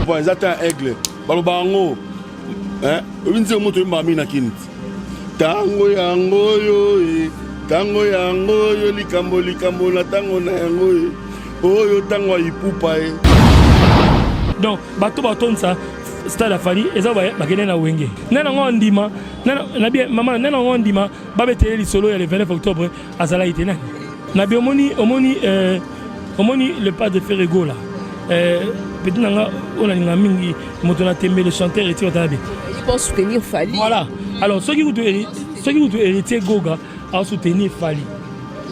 Bon, eza ta aigle baloba yango oyebi nzembo moto oyembaka mingi na kini ti ntango yango oyo e ntango yango oyo likambo likambo na ntango na yango e oyo ntango ya ipupa e. Donc bato batondisa stade ya Fally eza bakende na Wenge nani yango andima na bien mama nani yango andima babetele lisolo ya le 29 octobre azalaki te nani na bi omoni omoni omoni le pas de Ferre Gola petit na nga oyo nalinga mingi moto na tembe, le chanteur Héritier Watanabe. Il pense soutenir Fally. Voilà, alors soki kutu Héritier Goga asoutenir Fally,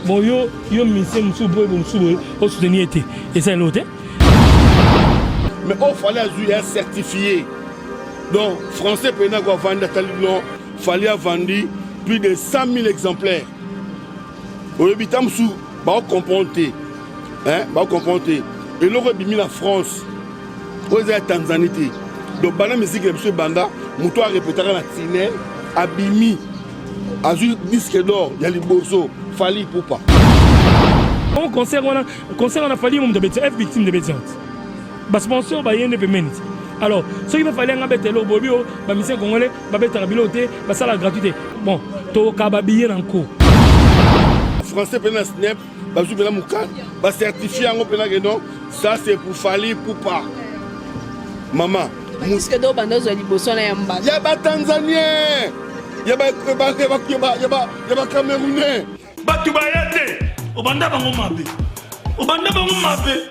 bon, yo musicien mosusu boye, bo mosusu boye osoutenir ye te, eza eloko te. Mais oyo Fally azwi ya certifié, donc français mpena ko avandi atali non, Fally avandi plus de 100 000 exemplaires. Oyebi ta mosusu baocomprendre te, baocomprendre te. Eloko ebimi na France oyo eza ya Tanzanie te. Donc banda misiki na biso ebanda, moto arepetaka na tiner abimi azwi disque d'or ya liboso, Fally Ipupa. Concert wana, concert wana, Fally moto abeti F victime de bétiante, basponsor baye nde pembeni ti. Alors soki mpe Fally yanga abeta eloko boyebi oyo bamusicien congolais babetaka biloko te, basalaka gratuit te. Bon, tokoka babillet na nko. Français mpena na SNEP bazwi mpena mokanda, bacertifie yango mpena ke non, ça c'est pour Fally Ipupa, mama. Disque d'or banda ozwa liboso na ya mbala. Ya batanzanien, ya bacamerounais. Bato baya te, obanda bango mabe, obanda bango mabe,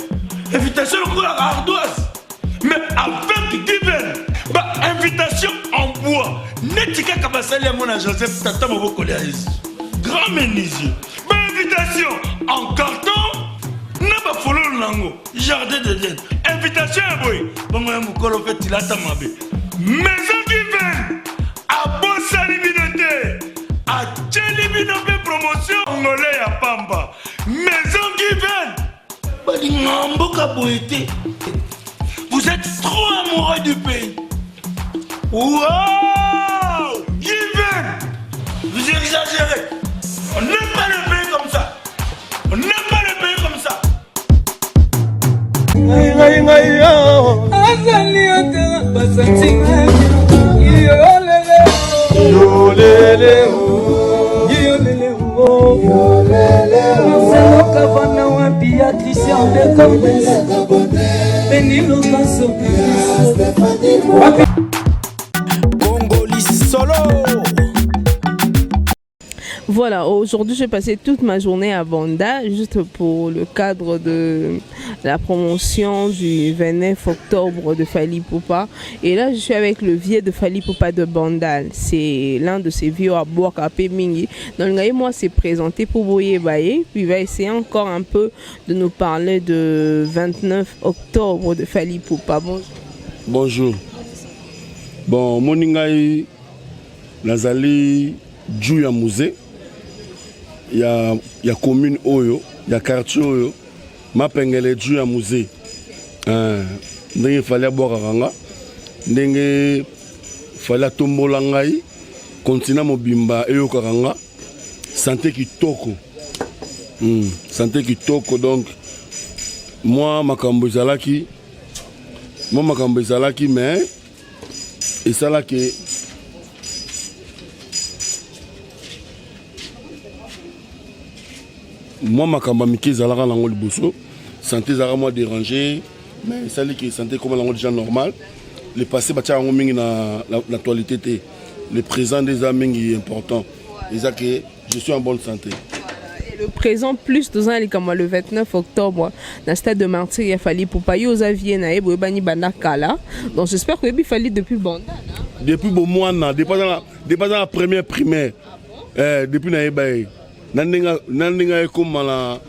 invitation lokola ardoise, mais avec Given ba invitation en bois neti kaka basali yango na Joseph tata mobokoli ya Yesu, grand menuisier, bainvitation en carton na bafololo nango, jardin d'Eden, invitation ya boye bongo ya mokolo mpe tilata mabe. Maison Given abosani bino te, atieli bino mpe promotion ngole ya pamba. Maison Given balingaka mboka boye te. Vous êtes trop amoureux du pays. Wow, Given, vous exagérez. On n'aime pas le pays comme ça, on n'aime pas le pays comme ça. Ngai ngai yo azali ata basantima yolele yolele yolele. Marcelo Kavana wapi ya Christian de Cordes Benilo Kaso wapi. Congoli solo. Voilà, aujourd'hui j'ai passé toute ma journée à Bandal, juste pour le cadre de la promotion du 29 octobre de Fally Ipupa. Et là, je suis avec le vieux de Fally Ipupa de Bandal. C'est l'un de ses vieux à boire mingi. Donc, moi, s'est présenté pour boyeba ye. Puis il va essayer encore un peu de nous parler de 29 octobre de Fally Ipupa. Bonjour. Bonjour. Bon, omoni ngai nazali ju ya musée ya commune oyo, ya quartier oyo Mapengele, ju ya musée. Ndenge Fally abwakaka nga, ndenge Fally atombola ngai, continent mobimba eyokaka nga. Santé kitoko, santé kitoko. Donc mwa makambo ezalaki, mwa makambo ezalaki, mais esalaki mwa makambo ya mike ezalaka nango liboso. Santé ezalaka mwa déranger, mais esaliki santé ekoma nango déjà normal. Le passé batiaka yango mingi na actualité te, le présent nde eza mingi important. Eza ke je suis en bonne santé. Et le présent plus toza na likambo ya le 29 octobre na stade de Martyr ya Fally Ipupa. Yo oza vieux na ye, boyebani banda kala, donc j'espère koyebi Fally depuis Bandal. Depuis bomwana, depuis aza na première primaire. Depuis nayeba ye na ndenge ekóma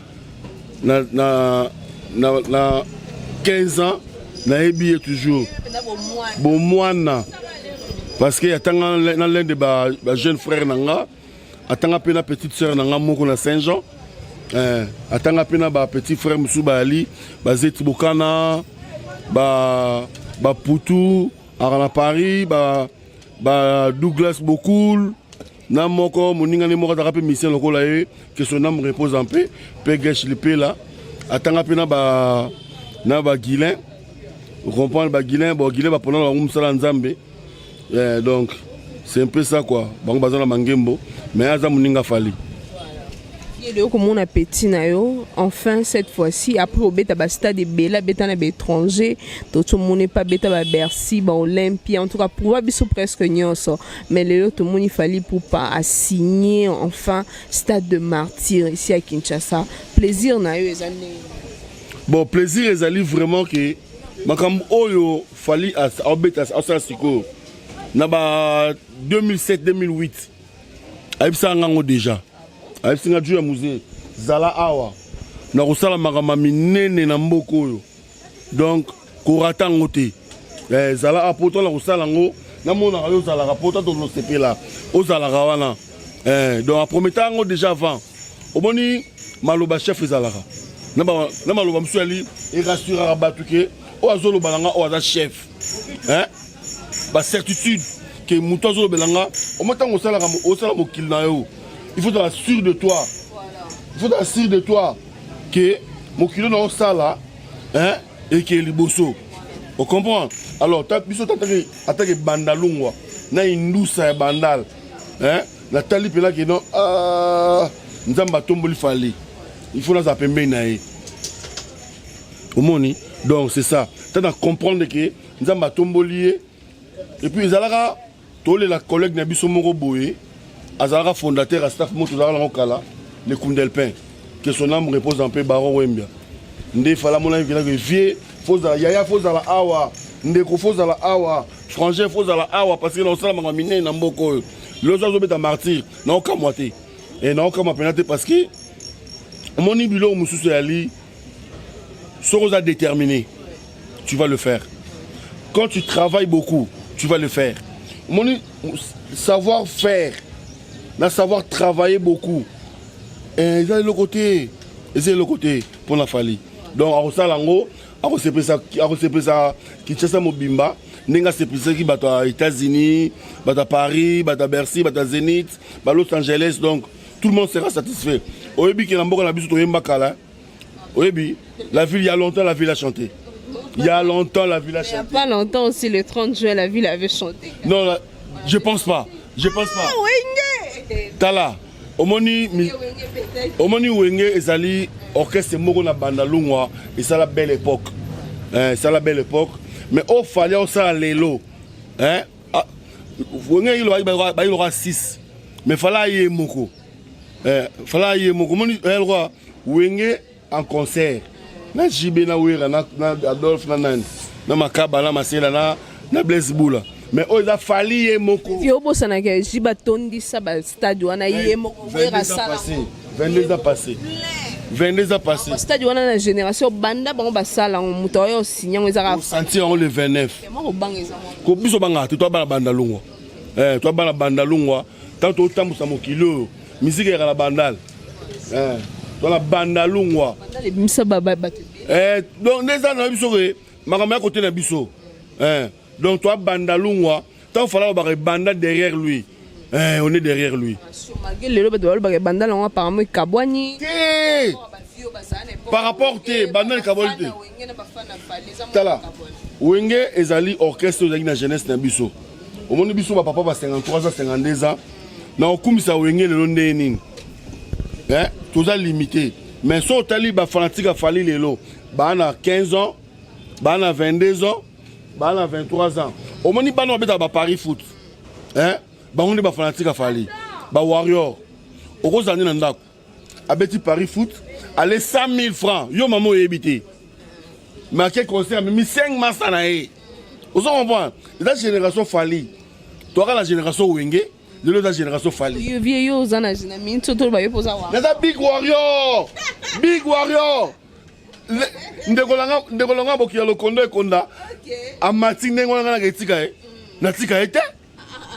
na 15 ans, nayebi ye toujours bomwana, parce que atanga na l'un de ba jeune frère na nga, atanga mpe na petite sœur na nga moko na Saint-Jean, atanga mpe na bapetit frère mosusu bayali bazeti bokana baputu aka na Paris, ba Douglas Bokul na moko moningani moko azalaka mpe musicien lokola ye, que son âme repose en paix, mpe Gesh Lipela atanga mpe na baguilin. Comprendre ba Guinéen, bon Guinéen ba pona bango musala Nzambe. Eh, donc c'est un peu ça quoi. Bango baza na mangembo, mais aza muninga Fally. Ye komona petit na yo enfin cette fois-ci après obeta ba stade ebele, abeta na baétranger, totomoni pa beta ba Bercy, ba Olympia, en tout cas pour biso presque nyonso. Mais lelo tomoni Fally Ipupa asigné enfin Stade de Martyr ici à Kinshasa. Plaisir na yo eza ndenge? Bon, plaisir ezali vraiment ke makambo oyo Fally aobeta, asala sikoyo, na ba 2007 2008 ayebisaka ngango déjà, ayebisi nga ju ya musée zala awa na kosala makambo ya minene na mboka oyo, donc korata yango te. Eh, zala awa po na kosala yango, namonaka yo ozalaka po ta tozosepela ozalaka wana. Eh, donc aprometa yango déjà avant. Omoni maloba chef ezalaka na maloba mosusu yali erassuraka bato ke oyo azoloba na nga oyo aza chef, hein? Bacertitude ke moto azolobela nga. Omo ntango osalaka, osala mokili na yo, il faut ozala sûr de toi, il faut ozala sûr de toi ke mokili na osala, hein, eke liboso, ocomprendre. Alors biso atake Bandalungwa na indusa ya Bandal, hein, natali mpena ke non, ah, Nzambe atomboli Fally, il faut nazala pembeni na ye. Omoni, donc c'est ça, ta na comprendre ke Nzambe atomboli ye. Et puis ezalaka tolela collègue na biso moko boye, azalaka fondateur ya staff moko tozalaka nango kala, le Kundelpin, que son âme repose en paix, Baron Wembia. Nde fala monaki mpena ke vie fozala yaya, fozala awa ndeko, fozala awa frangin, fozala awa parce que na osala makambo minene na mboka oyo. Lelo ozo azobeta Martyr, naokamwa te e naokamwa mpena te parce que omoni biloko mosusu eyali, soki oza déterminé, tu vas le faire. Quand tu travailles beaucoup, tu vas le faire. Omoni savoir faire na savoir travailler beaucoup, eza eloko te, eza eloko te mpona Fally. Donc akosala yango, akosepelisa Kinshasa mobimba ndenge asepelisaki bato ya États-Unis, bato ya Paris, bato ya Bercy, bato ya Zénith, ba Los Angeles. Donc tout le monde sera satisfait. Oyebi ke na mboka na biso toyemba kala, oyebi la ville, il y a longtemps la ville a chanté, il y a longtemps la ville a Il n'y a chanté. Pas longtemps aussi, le 30 juin, la ville avait chanté. Non, là, je pense pas, je pense pas. Ah, Wenge. Tala, omoni Wenge peut-être. Omoni Wenge ezali orchestre moko na Banda Lungwa, esala belle époque. Eh, esala belle époque, mais oyo Fally osala lelo, hein? Ah, Wenge bayi loka 6, mais Fally aye moko. Eh, Fally aye moko. Omoni lokwa Wenge en concert na JB na Wera na Adolphe na nani na Makaba na Masela na Blaise Bula, mais oyo eza Fally ye moko. Yo obosanaka JB atondisa bastade wana ye moko, Wera 22 ans asala. passé, 22 ans passé, 22 ans passé. Stade wana na génération banda bango basala yango, moto oyo osinya yango ezaka. Osentir yango le 29. Mwa kobanga eza mwa. Ko biso bangaka te, toa bana Banda Lungwa. Eh, toa bana Banda Lungwa. Ntango totambusa mokili oyo, misike eyaka na Bandal. Eh, toa na Banda Lungwa. Banda ebimisa bato ebele. Eh, donc nde eza na biso ke makambo ya kote na biso. Eh, donc toa Banda Lungwa. Ntango Fally alobaka ebanda derrière lui, eh, on est derrière lui. Malgré lelo bato balobaka ebanda yango apparemment ekabwani. Te, par rapport te, Bandal ekabwani te. Tala, Wenge ezali orchestre oyo ezalaki na jeunesse na biso. Omoni biso bapapa ba 53 ans, 52 ans, na okumisa Wenge lelo ndenge nini? Eh, toza limité. Mais so otali bafanatike ya Fally lelo, baa na 15 ans, baa na 22 ans, baa na 23 ans. Omoni bana babetaka baparis foot, eh? Bango nde bafanatike ya Fally, bawarrior. Okozala nde na ndako, abeti paris foot ale 100 000 francs, yo mama oyebi te, mais ake concert, amemi 5 masa na ye. Ozo comprendre, eza génération Fally. Toaka na génération Wenge, lelo eza génération Fally. Yo vie, yo oza na miniti oyo toloba yo mpo oza wa. Naza big warrior, big warrior. Ndeko nanga boki ya lokondo ekonda amati ndenge wana, nga naka etika ye, natika ye te,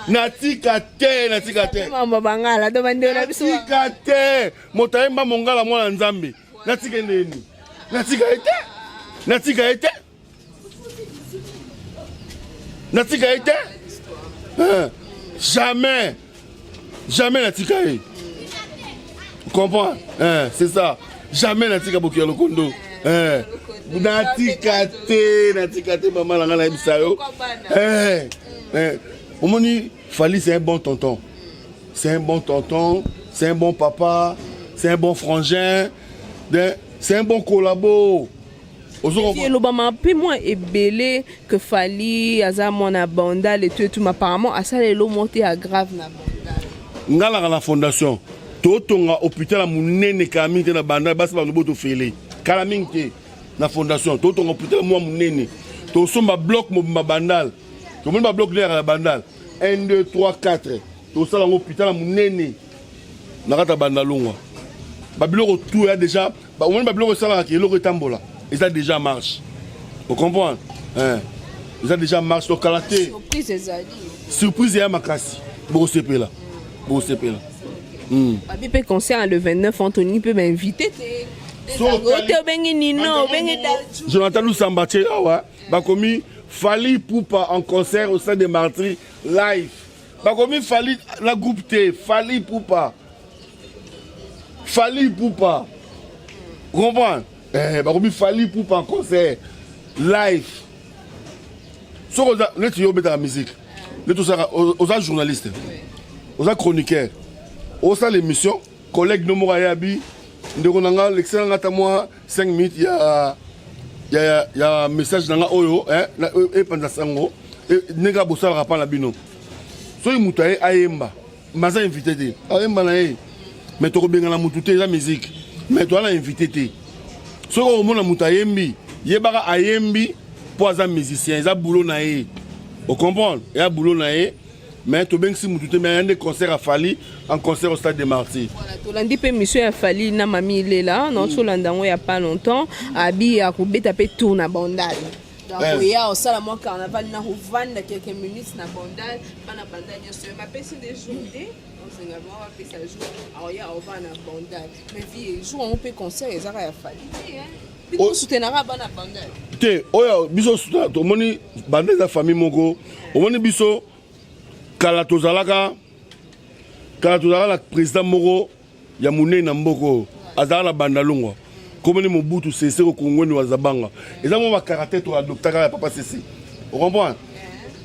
natika te, natika te. Mambo bangala do bandeko na biso. Natika te. Moto ayemba mongala, mwana Nzambe, natika ndeni, natika ye te, natika ye te, natika ye te. Hein, jamais, jamais natika ye. Comprends, hein, c'est ça, jamais natika boki ya lokondo, hein. Natika te, natika te, mama na ngai nayebisa yo. Eh, eh, omoni Fally, c'est un bon tonton, c'est un bon tonton, c'est un bon papa, c'est un bon frangin, c'est un bon collabo. Elobama mpe mwa ebele que Fally aza mwana Bandal et tout et tout, mais apparemment asala elo moko te ya grave na Bandal. Nga naka na fondation, totonga hôpital ya monene kala mingi te na Bandal. Basi bango botofele kala mingi te na fondation, totonga hôpital mwa monene, tosomba bloc mobimba Bandal. Tomoni babloc nde yaka na Bandal 1, 2, 3, 4, tosala yango hôpital ya monene na kati ya Bandalungwa. Babiloko tout ya déjà, omoni babiloko esalaka eloko etambola, eza déjà marche, ocomprendre? Eza déjà marche, tokala te. Surprise ezali. Surprise eya makasi, bokosepela, bokosepela. Babi mpe concert le 29, Antony mpe bainvité te te, obengi Nino, obengi Daju. Jonathan Lusamba tie awa, bakomi Fally Ipupa en concert au stade des Martyrs live. Bakomi Fally na groupe te, Fally Ipupa, Fally Ipupa, comprendre? Bakomi Fally Ipupa en concert live. Soki oza neti yo obetaka musique, neti osaka, oza journaliste, oza chroniqueur, osala émission, collègue no moko ayabi: "Ndeko na nga, lekisela nga ata mwa 5 minutes ya message na nga oyo epanza sango." Ndenge bosalaka mpa na bino, soki moto aye ayemba, mais aza invité te, ayemba na ye, mais tokobengana motu te, eza musique, mais toza na invité te. Soki okomona moto ayembi, yebaka ayembi mpo aza musicien, eza boulot na ye, ocomprendre? Eza boulot na ye, mais tobengisi mutu te, mais aya nde concert ya Fally en concert au stade des Martyrs. Voilà, tolandi mpe mission ya Fally na Mami Ilela na tolanda yango ya pas longtemps, abi akobeta mpe tour na Bandal. Donc oya osala mwa carnaval na kovanda quelques minutes na Bandal, bana Bandal nyonso bapesi nde jour te, osenga bango bapesa jour aoya ovanda na Bandal. Mais vie jour yango mpe concert ezaka ya Fally te, bino soutenaka bana Bandal. Te, oyo biso tomoni Bandal eza famille moko. Omoni biso kala tozalaka, kala tozalaka na président moko ya monene na mboka oyo, azalaka na Bandalungwa, komoni Mobutu Sese Kokongweni wa Zabanga. Eza mwa bacaractère toadoptaka ya papa Sese, ocomprendre?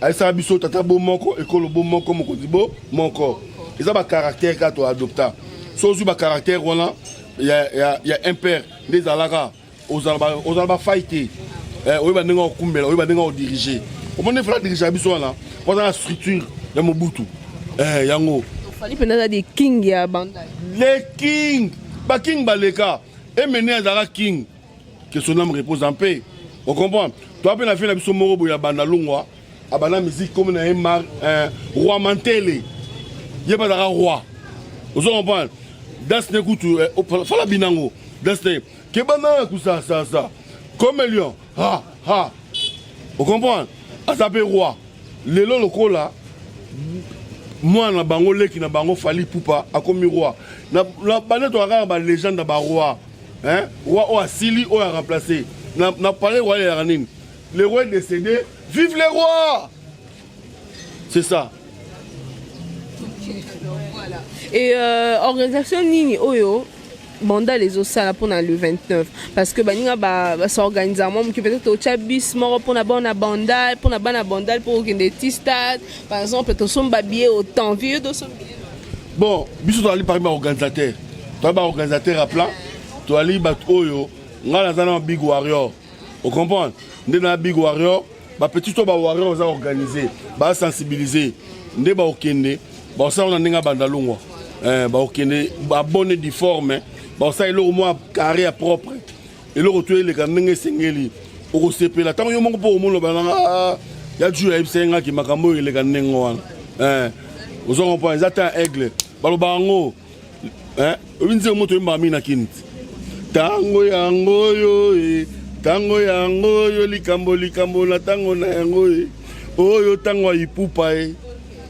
Ayesaka biso tata bo moko, ekolo bo moko, mokonzi bo moko. Eza bacaractère kaka toadopta. So ozwi bacaractère wana ya impère nde ezalaka, ozala bafai te, oyeba ndenge okumbela, oyeba ndenge odirige. Omoni Fally adirige biso wana po aza na structure ya Mobutu yango. Fally mpenza aza des king ya Bandal. Le king, baking baleka emene, azalaka king, que son âme repose en paix, ocomprendre? Toa mpe na vie na biso moko boye ya Bandalungwa, abanda musique komi na ye mar roi Mantele, ye mpe azalaka roi, ozo comprendre? Danse ne kutu fala binango, danse ne kebana kusasasa comme lion, ha ha, ocomprendre? Aza mpe roi. Lelo lokola mwana na bango, leki na bango Fally Ipupa akomi roi na bande, toka kaka balégende ya baroi, hein? Roi oyo asili, oyo aremplace na palais royal elaka nini? Le roi est décédé, vive le roi, c'est ça. Voilà. Et organisation nini oyo Bandal ezosala mpona le 29? Parce que baninga basorganisa mwa moke, peut-être otya bus moko mpona bana Bandal, mpona bana Bandal mpo okende ti stade par exemple, tosomba billet autant vie tosomba billet. Bon, biso tozali parmi baorganisateur, toali baorganisateur ya plan, toali bato oyo ngai naza na big warrior, ocomprendre? Nde na big warrior, bapetit to bawarrior baza organise, basensibilize nde baokende baosala na ndenge ya Bandalungwa, baokende babonne difforme, baosala eloko mwa carré ya propre, eloko to eleka ndenge esengeli. Okosepela ntango yo moko mpo omona bananga ya ju ayebisa ye ngaki makambo oyo eleka ndenge wana. Ozo comprendre? Eza ta aigle, baloba yango oyebi nzembo moto oyembaka mingi na kini ti ntango yango oyo e ntango yango oyo likambo likambo na ntango na yango e oyo ntango ya Ipupa e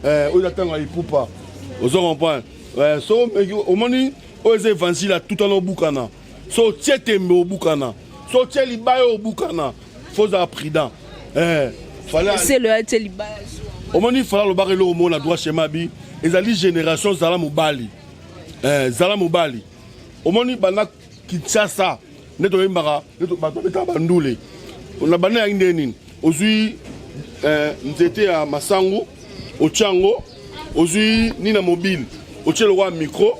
oyo eza ntango ya Ipupa, ozo comprendre? So omoni oyo eza évangile atutana obukana, so otie tembe obukana, so otie libaya obukana, faut ozala prudent. Selo atie libaya. Omoni Fally alobaka eloko moko na droit chemin, bi ezali génération zala mobali, zala mobali. Omoni banda Kinshasa. Nde toyembaka, nde bato babetaka bandule. Na banda yaki ndenge nini? Ozwi eh, nzete ya masangu, otia yango, ozwi nini na mobile, otie lokola micro,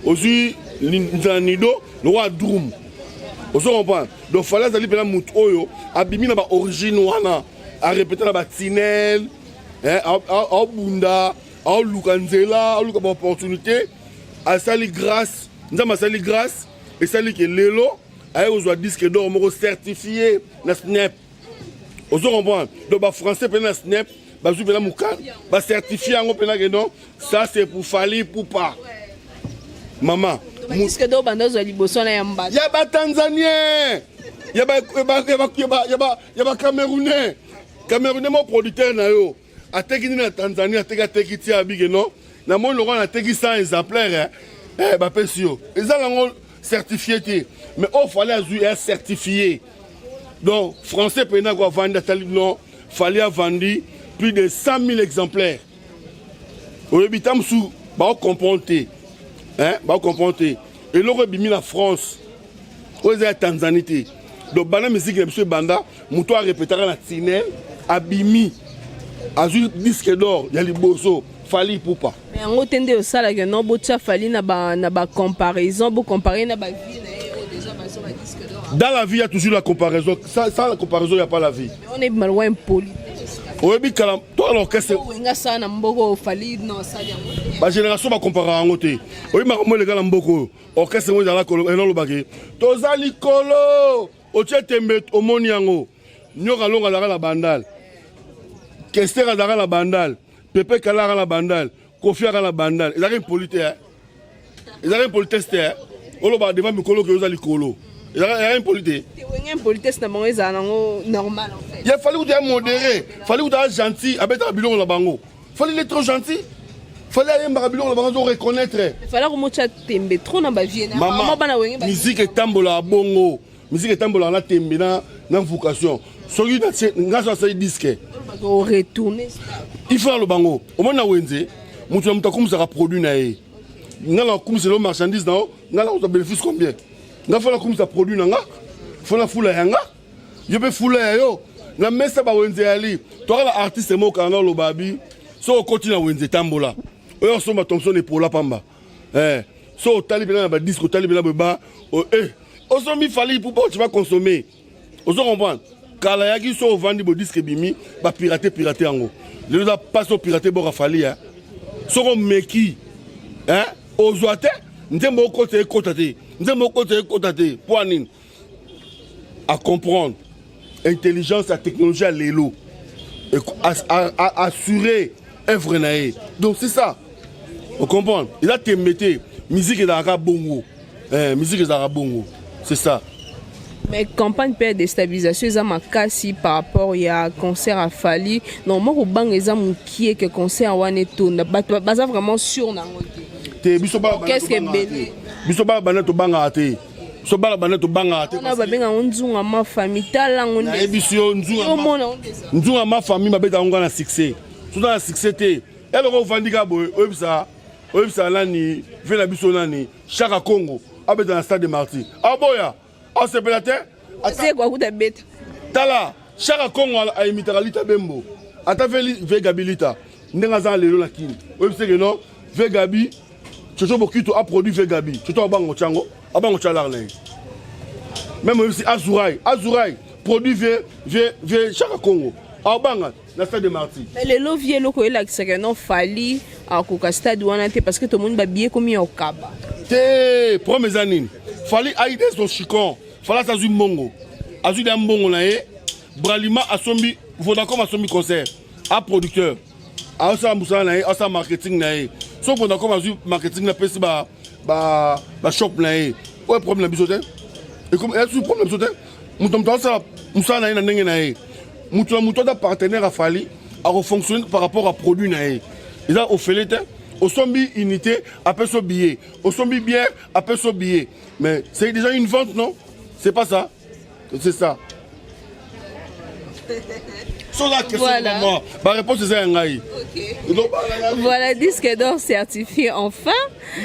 ozwi nzela nido lokola drum. Ozo comprendre? Donc Fally azali mpena motu oyo abimi na ba origine wana, arepeta na ba tunnel, eh, aobunda, aoluka nzela, aoluka ba opportunité, asali grâce, Nzambe asali grâce, esali ke lelo aye kozwa disque d'or moko certifié na SNEP. Ozo comprendre? Donc ba français pena na SNEP bazwi pena mokanda ba certifié yango pena ke non, ça c'est pour Fally Ipupa. Mama, disque d'or banda ozwa liboso na ya mbata ya ba tanzanien, ya ba ya ba ya ba camerounais. Camerounais mo producteur na yo ateki nini na Tanzanie, ateki ateki tia abike non, namoni lokola nateki 100 exemplaire, eh, bapesi yo eza nango certifié te, mais oyo Fally azwi ya certifié. Donc français mpena ko avandi atali non, Fally avandi plus de 100 000 exemplaires. Oyebi ta mosusu baocomprendre te, baocomprendre te eloko ebimi na France oyo eza ya Tanzanie te. Donc banda musique na biso ebanda, moto arepetaka na tunnel abimi azwi disque d'or ya liboso, Fally Ipupa. Mais yango te nde osalaka no botia Fally na ba comparaison, bocompare na bavie na ye oyo déjà bazwa ba disque d'or. Dans la vie, il y a toujours la comparaison. Sans la comparaison, il n'y a pas la vie. Mais on est malwa impoli. Oyebi kala to l'orchestre Wenga sala na mboka oyo Fally non asali yango te. Ba génération ba comparer yango te. Oyebi makambo eleka na mboka oyo, orchestre ngo ezala elolobaki toza likolo, otie tembe omoni yango. Nyoka Longo azalaka na Bandal, Kester azalaka na Bandal, Pepe Kala azalaka na Bandal, Kofi azalaka na Bandal. Ezalaki impoli te, ezalaki impolitesse te. Oloba devant mikolo ke oza likolo, ezalaki impoli te. Wenge impolitesse na bango ezala nango normal en fait. Ya Fally kutu ya modéré, Fally kutu ya gentil, abetaka biloko na bango. Fally il est trop gentil. Fally ayembaka biloko na bango, azo reconnaître. Fally akomotia tembe trop na bavie na mama bana Wenge. Musique etambolaka bongo, musique etambolaka na tembe na vocation. Soki nga so asali disque retourner, il faut aloba ngo. Omoni na wenze, moto na moto akumisaka produit na ye. Nga na akumisa elo marchandise na yo, nga na kozwa bénéfice combien? Nga fo nakumisa produit na nga, fo na fula ya nga, yo mpe fula ya yo. Na mesa bawenze yali toka na artiste moko kala na oloba bi so okoti na wenze tambola oyo osomba Thomson epola pamba, eh, so otali mpena na badisque, otali mpena boye ba eh, osombi Fally Ipupa, tu vas consommer. Ozo comprendre? Kala yaki so ovandi bo disque ebimi, bapirate pirate yango. Lelo eza mpasi opirate boka Fally, eh. Soki omeki, eh, ozwa te nzembo okota ekota te, nzembo okota ekota te. Mpo nini? À comprendre intelligence ya technologie ya lelo assurer œuvre na ye. Donc c'est ça, ocomprendre? Eza tembe te, musique ezalaka bongo, eh, musique ezalaka bongo, c'est ça. Mais campagne mpe ya déstabilisation eza makasi par rapport ya concert ya Fally. Non, moko kobanga eza mokie ke concert wana etonda, bato baza vraiment sûr nango te. Te, biso bana Orchestre ebele. Biso bana bana tobangaka te, biso bana bana tobangaka te. Wana babenga yango nzunga ma famille, tala yango nde. Nayebisi yo nzunga omona yango nde eza. Nzunga ma famille babeta yango na succès, soza na succès te. Eloko ovandi kaka boye, oyebisa oyebisa nani ve na biso nani Chaka Congo abeta na Stade de Martyr, aboya, asepela te. Zeko akuta beta. Tala, Chaka Congo aimitaka Lita Bembo, ata ve Gabi Lita ndenge aza lelo na Kini. Oyebisa ke non, ve Gabi Chocho Bokito a produit ve Gabi Chocho, abango tiango, abango tia lar na ye. Même oyebisi Azurai, Azurai produit ve Chaka Congo, abanga na Stade de Martyr. Mais lelo vie eloko oyelakisaka non, Fally akoka stade wana te, parce que tomoni babillet komi ya okaba. Te, problème eza nini? Fally aide son chicon. Fally asa azwi mbongo, azwi da mbongo na ye. Bralima asombi Vodacom, asombi concert a producteur aosala mosala na ye, asala marketing na ye. Soki Vodacom azwi marketing, napesi bashop na ye, oyo problème na biso te, ezwi problème na biso te. Moto na moto asala mosala na ye na ndenge na ye. Moto na moto aza partenaire ya Fally, akofonctionne par rapport à produit na ye. Eza ofele te. Osombi unité, apesi billet, osombi bière, apesi billet, mais c'est déjà une vente, non? C'est pas ça, c'est ça. Soza question voilà. moi ba réponse eza ya ngai. Voilà disque d'or certifié enfin.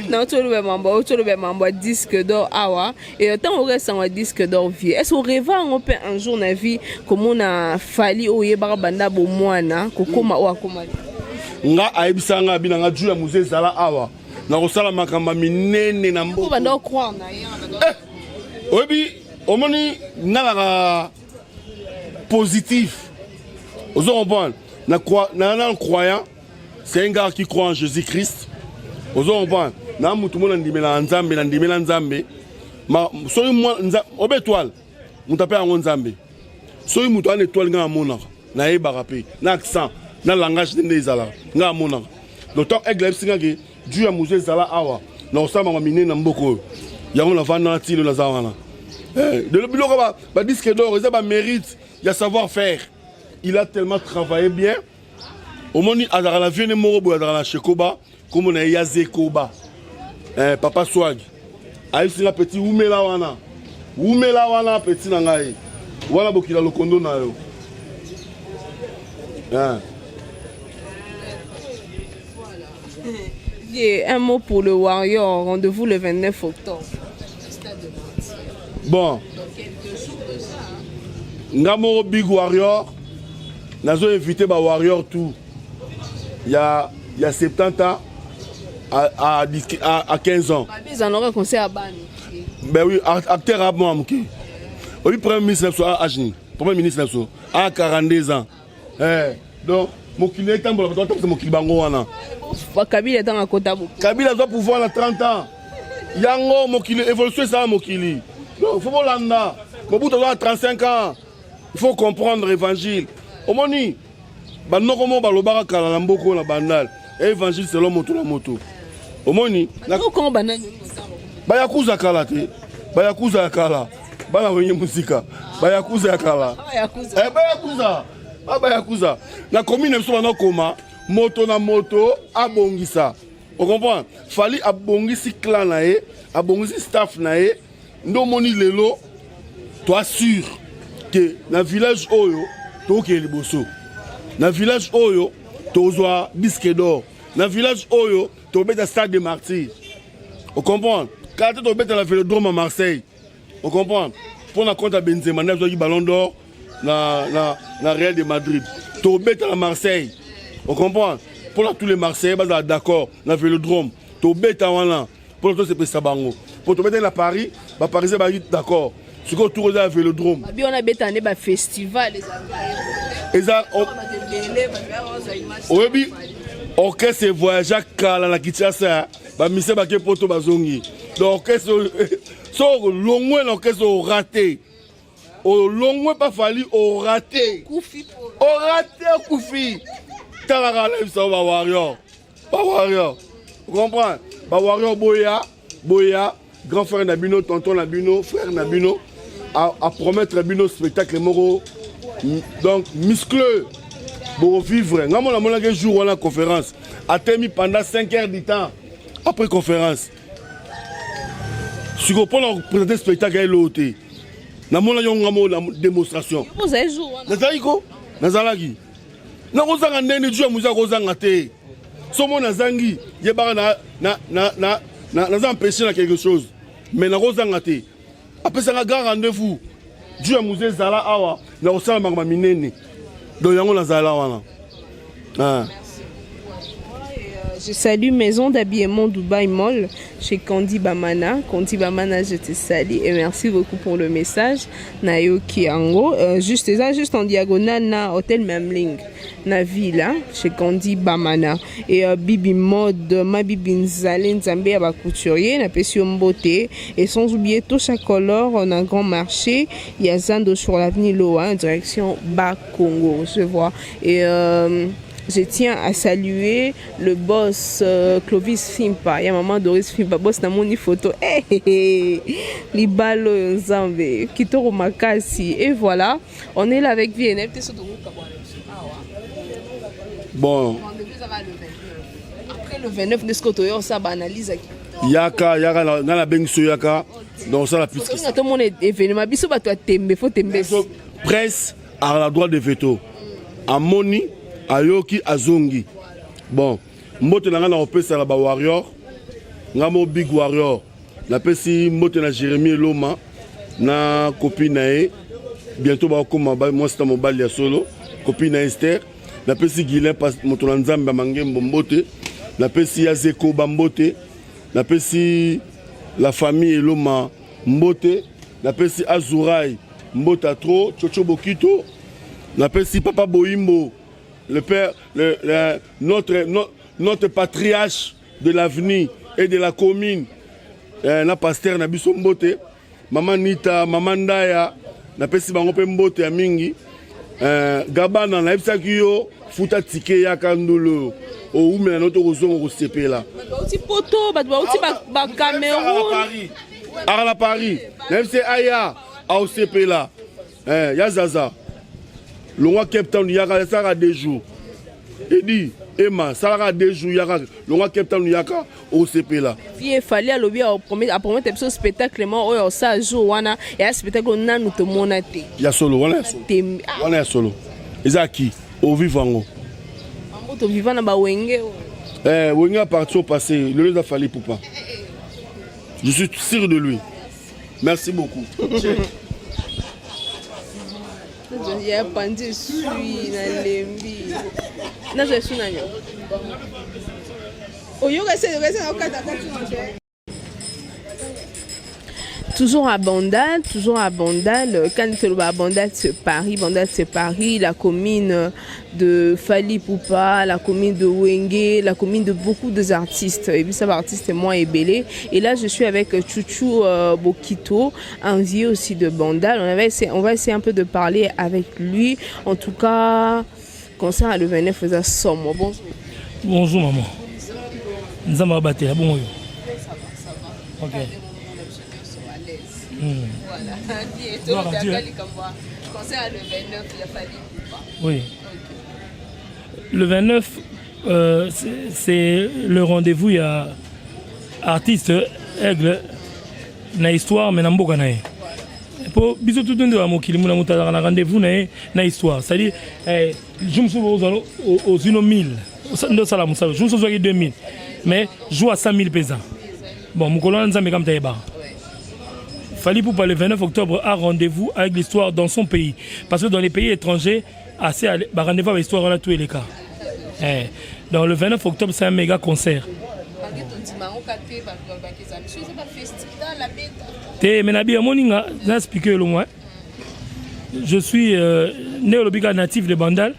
Na toloba mambo, toloba mambo disque d'or awa et tant oresango disque d'or vie. Est-ce qu'on rêve yango mpe un jour na vie komona Fally oyebaka banda bomwana kokoma oyo akoma? Nga ayebisa nga bina nga ju ya musée ezala awa nakosala makambo minene na mboka. Banda croire na ye. Eh, oyebi omoni nga naka positif, ozo comprendre, na na na croyant, c'est un gars qui croit en Jésus-Christ, ozo comprendre, na mutu mona ndimela Nzambe, na ndimela Nzambe ma soki mwa obe étoile moto ape yango Nzambe. Soki moto ana étoile, ngai amonaka, nayebaka mpe na accent na langage nde ezalaka, ngai amonaka. Donc tant aigle ayebisi nga ke du ya musée ezala awa na kosala mama minene na mboka oyo, yango navanda na tilo naza wana. Biloko badisque d'or eza bamérite ya savoir faire. Il a tellement travaillé bien. Omoni azalaka na vieux moko boye, azalaka na Shekoba, kombo na ye Yazekoba, papa Swag ayebisi nga: "Petit, wumela wana, wumela wana, petit na ngai wana, bokila lokondo na yo." Et un mot pour le Warrior, rendez-vous le 29 octobre. Bon, nga moko Big Warrior nazo invité ba Warrior tout ya 70 ans à 15 ans. Ezalaka conseil ya bana. Ben oui, acteur a mwa moke. Oyi premier ministre na biso a âge nini? Premier ministre na biso a 42 ans. Donc mokili etambola, bato batambisa mokili bango wana. Kabila ntango akota bo. Kabila azwa pouvoir na 30 ans. Yango mokili évolution esala mokili, donc faut bolanda. Mobutu azwa na 35 ans. Il faut comprendre évangile. Omoni banoko moko balobaka kala na mboka oyo na Bandal, évangile selon moto na moto. Omoni bayakuza kala te, bayakuza ya kala, bana Wenge Mosika, bayakuza ya kala, bayakuza, bayakuza na commune na biso banokoma moto na moto abongisa. Ocomprendre, Fally abongisi clan na ye, abongisi staff na ye. Nde omoni lelo toassure ke na village oyo tokokende liboso, na village oyo tozwa disque d'or, na village oyo tobeta Stade de Martyr, ocomprendre, kala te tobeta na Vélodrome à Marseille, ocomprendre, mpo na compte ya Benzema nde azwaki Ballon d'or na Real de Madrid. Tobeta na Marseille, ocomprendre, mpona tous les Marseillais bazala d'accord. Na Vélodrome tobeta wana mpona tosepelisa bango, mpo tobetaki na Paris, baparisien bazalaki d'accord. Sikoyo tour eza ya Vélodrome. Babi wana beta nde bafestival. Eza oyebi orchestre voyage kala na Kinshasa, bamise bake poto, bazongi. Donc orchestre so longwe na orchestre, orate, olongwe pa Fally, orate, orate, okufi. Talaka na biso bawarrior, bawarrior, comprendre, bawarrior boya, boya. Grand frère na bino, tonton na bino, frère na bino a promettre bino spectacle moko donc muscleux, bokovivre. Nga mona amonaki jour wana conférence atemi pendant 5 heures du temps. Après conférence sikoyo mpona présenter spectacle ya eloo te, namonaki yango nga moko na démonstration. Nazalaki ko nazalaki nakozanga ndeni ju ya mozi akozanga te. So mo nazangi, yebaka naza empêché na quelque chose, mais nakozanga te. Apesanga grand rendez-vous ju ya musée ezala awa na kosala makambo minene. Donc yango nazala wana. Ah. Je salue Maison d'habillement Dubaï Mall chez Candy Bamana. Candy Bamana, je te salue et merci beaucoup pour le message. Nayoki yango, juste, ça, juste en diagonale na Hôtel Memling, na ville, hein, chez Candy Bamana. Et Bibi Mode, ma Bibi Nzale Nzambe ya couturier, na pesi mbote. Et sans oublier Tosha Color, on a un grand marché, il y a Zando sur l'avenue Loa, en direction Bas Congo, je vois. Et je tiens à saluer le boss Clovis Fimpa. Il y a maman Doris Fimpa, boss namoni photo. Hey, hey, hey. Libalo Nzambe, kitoko makasi. Et voilà, on est là avec VNF. Bon. Après le 29, nous sommes ça analyse. Yaka, yaka, nga na bengi so yaka. Donc ça la plus. Tout le monde événement, biso bato tembe, faut tembe. Presse. Azala droit de veto. Amoni, ayoki, azongi. Bon, mbote na ngai na kopesa na ba warrior, ngai mo big warrior. Napesi mbote na Jérémie Eloma na copine na ye, bientôt bakokoma mwasi na mobali ya solo, copine na Esther. Napesi Guilain moto na Nzambe ya Mangembo mbote. Napesi Yazeko bambote. Napesi la famille Eloma mbote. Napesi Azurai mbote à trop, Chocho Bokito. Napesi Papa Boimbo, le père, le, notre, notre patriarche de l'avenir et de la commune, na pasteur na biso mbote, Mama Nita, Mama Ndaya, napesi bango mpe mbote ya mingi. Gabana, nayebisaki yo, futa ticket, yaka ndolo oumela no tokozonga kosepela. Bauti Poto, bato bauti Bacameroun. Aka na Paris, nayebisi aya aosepela. Ya zaza longwa Cape Town, yaka, esalaka 2 jours. Edi ema salaka 2 jours, yaka longwa Cape Town, yaka osepela. Vie Fally alobi apromettre biso spectacle moko oyo osala jour wana, eya spectacle nanu tomona te. Ya solo wana, ya solo. Wana ya solo eza ki ovivre yango. Bango toviva na bawenge oyo. Wenge appartient au passé. Lelo eza Fally Ipupa. Je suis sûr de lui. Merci beaucoup. Ya pandi esui, nalembi, nazwa esu nani oyoka se oyoka se nakokata kati. Toujours à Bandal, toujours à Bandal, quand à Bandal c'est Paris, Bandal c'est Paris, la commune de Fally Ipupa, la commune de Wenge, la commune de beaucoup d'artistes. Et puis ça va, artiste moi ebele. Et là je suis avec Chouchou Bokito, un vieux aussi de Bandal. On va essayer un peu de parler avec lui. En tout cas, concert le 29 faisait somme. Bonjour. Bonjour maman. Nzambe abatela bongo yo. Ok. Voilà. Gloire à Dieu. Concert le 29, il a Fally Ipupa. Oui. Le 29, c'est le rendez-vous ya artiste Aigle na histoire, mais na mboka na ye. Po biso tutu nde ya mokili muna moto azalaka na rendez-vous na ye na histoire. C'est-à-dire, jour mosusu ozwa ozwi no 1000 nde osala mosala, jour mosusu ozwaki 2000, mais jour ya 100 000 mpenza. Bon, mokolo wana Nzambe kamta yebaka. Fally Ipupa, le 29 octobre, a rendez-vous avec l'histoire dans son pays. Parce que dans les pays étrangers, assez, bah, rendez-vous avec l'histoire, on a tous les cas. Eh. Donc le 29 octobre, c'est un méga concert. Te, mais nabi moninga, na expliqué le moins. Je suis né au Lobika, natif de Bandal.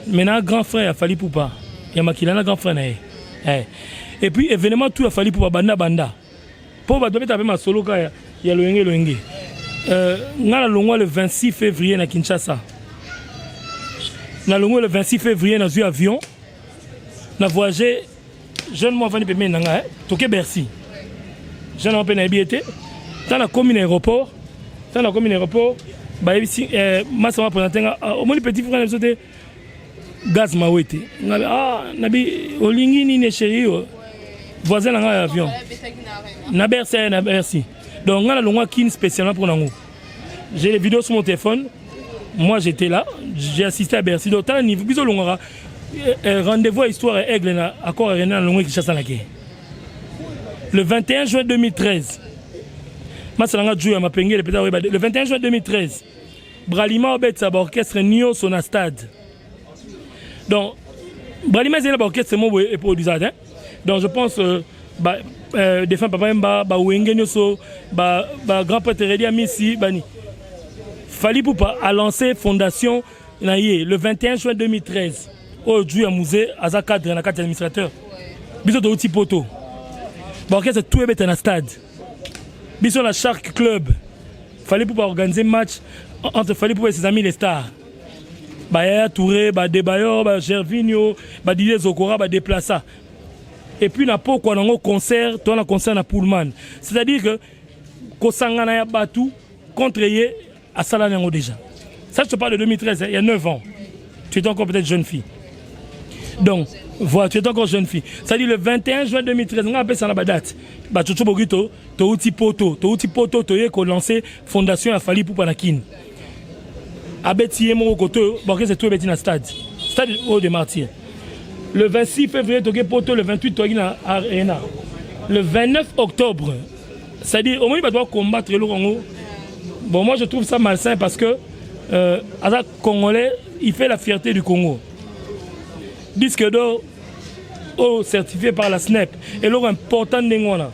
Maintenant, grand frère ya Fally Ipupa. Ya makila na grand frère na ye. Eh. Et puis événement tout ya Fally Ipupa banda banda. Po bato babeta mpe masolo ka ya loyenge loyenge. Nga nalongwa le 26 février na Kinshasa. Nalongwa le 26 février, nazwi avion, na voyage, jeune mo avandi pembeni na ngai, toke Bercy. Jeune wana mpe nayebi ye te. Ntango nakomi na aéroport, ntango nakomi na aéroport, bayebisi masa ma présente nga: "Ah, omoni petit frère na biso te, Gaz Mawete." Ngabi: "Ah, nabi olingi nini, chéri?" Voisin na ngai ya avion na Bercy, na Bercy. Donc ngai nalongwa Kine spécialement pour nango. J'ai les vidéos sur mon téléphone. Moi, j'étais là, j'ai assisté à Bercy. Donc tala niveau biso olongwaka rendez-vous à histoire ya Aigle na Accor Arena. Nalongwa Kinshasa, nake le 21 juin 2013. Masala nga ju ya mapengele mpenza oyeba. Le 21 juin 2013, Bralima obetisa baorchestre nyonso na stade. Donc Bralima ezali na baorchestre mo boye eproduisaka te. Donc je pense défunt Papa Wemba, bawenge nyonso, ba grand prêtre Redi Amisi, bani. Fally Ipupa a lancé fondation na ye le 21 juin 2013. Oyo ju ya musée aza cadre na kati administrateur. Biso touti Poto, baorchestre tout ebeta na stade. Biso na Shark Club, Fally Ipupa organiser match entre Fally Ipupa et ses amis les stars, bayaya Touré, badebayor, bagervinio, badidier Zokora, badeplaça. Et puis na pokwa nango concert to na concert na Pullman. C'est-à-dire que kosangana ya bato contre ye asala yango déjà. Ça, je te parle de 2013, hein, il y a 9 ans. Tu étais encore peut-être jeune fille. Donc voilà, tu étais encore jeune fille. C'est-à-dire le 21 juin 2013, nga apesa na badate. Bachocho Bokito, touti Poto, touti Poto, toye kolancer fondation ya Fally Ipupa na Kine. Abeti ye moko kote oyo, baorchestre tout ebeti na stade. Stade oyo de martyr. Le 26 février toke poto, le 28 toyaki na arena. Le 29 octobre, c'est-à-dire omoni bato bacombattre eloko yango. Bon, moi je trouve ça malsain parce que aza congolais, il fait la fierté du Congo. Disque d'or oyo certifié par la SNEP, eloko important ndenge wana.